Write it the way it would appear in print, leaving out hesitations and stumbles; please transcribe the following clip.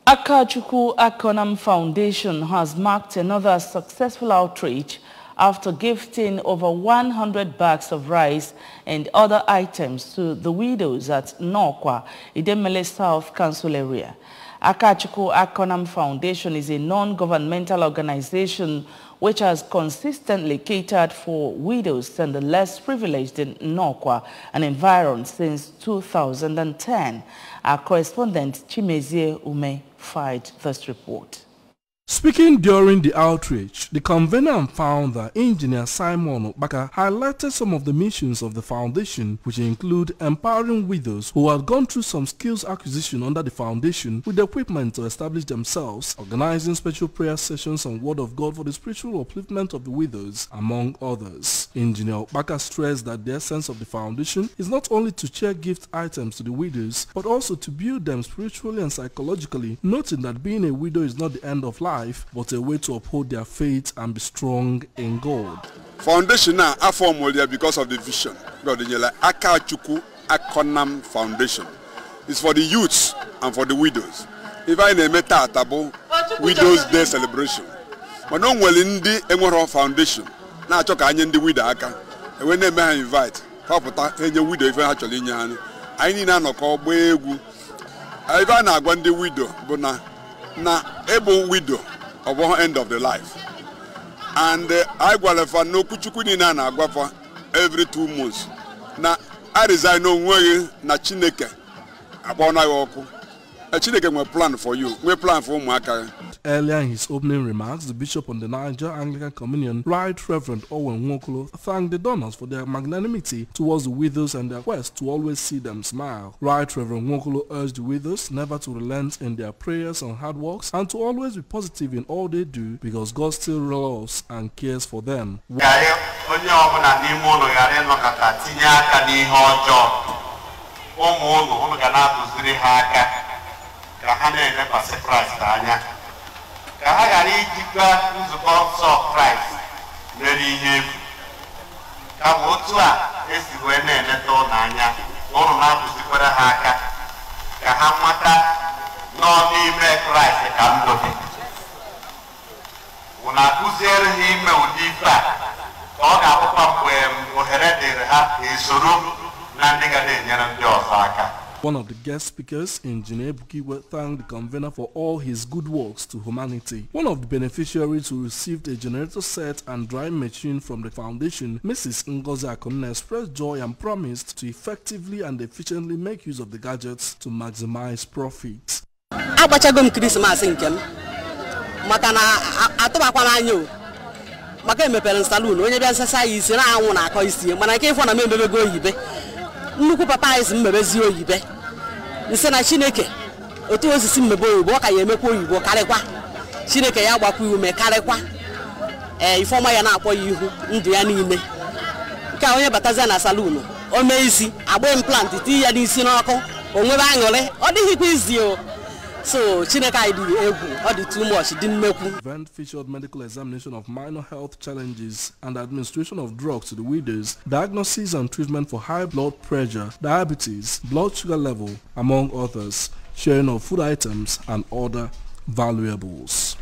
Akachukwu Akonam Foundation has marked another successful outreach after gifting over 100 bags of rice and other items to the widows at Nokwa, Idemele South Council area. Akachukwu Akonam Foundation is a non-governmental organization which has consistently catered for widows and the less privileged in Nokwa and environ since 2010. Our correspondent Chimezie Ume filed this report. Speaking during the outreach, the convener and founder, Engineer Simon Obaka, highlighted some of the missions of the foundation, which include empowering widows who had gone through some skills acquisition under the foundation with the equipment to establish themselves, organizing special prayer sessions on Word of God for the spiritual upliftment of the widows, among others. Engineer Obaka stressed that the essence of the foundation is not only to share gift items to the widows, but also to build them spiritually and psychologically, noting that being a widow is not the end of life, but a way to uphold their faith and be strong in God. Foundation now I formed because of the vision. Akachukwu Akonam Foundation. It's for the youths and for the widows. If I name it Widows Day celebration. But no well in the Emoro Foundation. Now talk the widow aka. And when they may invite, Papa any widow if I actually I need an call Begu. I want the widow, but na able widow of one end of the life. And I qualify no kuchukuni na agwafa every 2 months. Na I resign no way na Chineke abona yoku. A Chineke will plan for you. We plan for Mwaka. Earlier in his opening remarks, the Bishop on the Niger Anglican Communion, Right Reverend Owen Nwokolo, thanked the donors for their magnanimity towards the widows and their quest to always see them smile. Right Reverend Nwokolo urged the widows never to relent in their prayers and hard works and to always be positive in all they do because God still loves and cares for them. One of the guest speakers, Engineer Bukiwe, thanked the convener for all his good works to humanity. One of the beneficiaries who received a generator set and drying machine from the foundation, Mrs. Ngozi Akonam, expressed joy and promised to effectively and efficiently make use of the gadgets to maximize profit. Abachagom Christmas inkem. Makana atobakwana anyo. Maka emepere saloon, onye bịa nsasa isi na anwụ na akọ isi, mana nke ifo na membebe go yibe. Nnukwu papa isi mmebezi oyibe nse na Chineke otu osisi mmebe oyibo ka ya emekwa oyibo karịkwa Chineke ya gbakwa ume karịkwa ifeọma ya na-akpọ ya ihu ndụ ya niile ka onye bataza na saloon o mee isi agba implant ti ya n'isi n'ọkụ onwebe aṅụrị ọ dịghịkwa izi o. So, Chineke too much, didn't make. The event featured medical examination of minor health challenges and administration of drugs to the widows, diagnosis and treatment for high blood pressure, diabetes, blood sugar level, among others, sharing of food items and other valuables.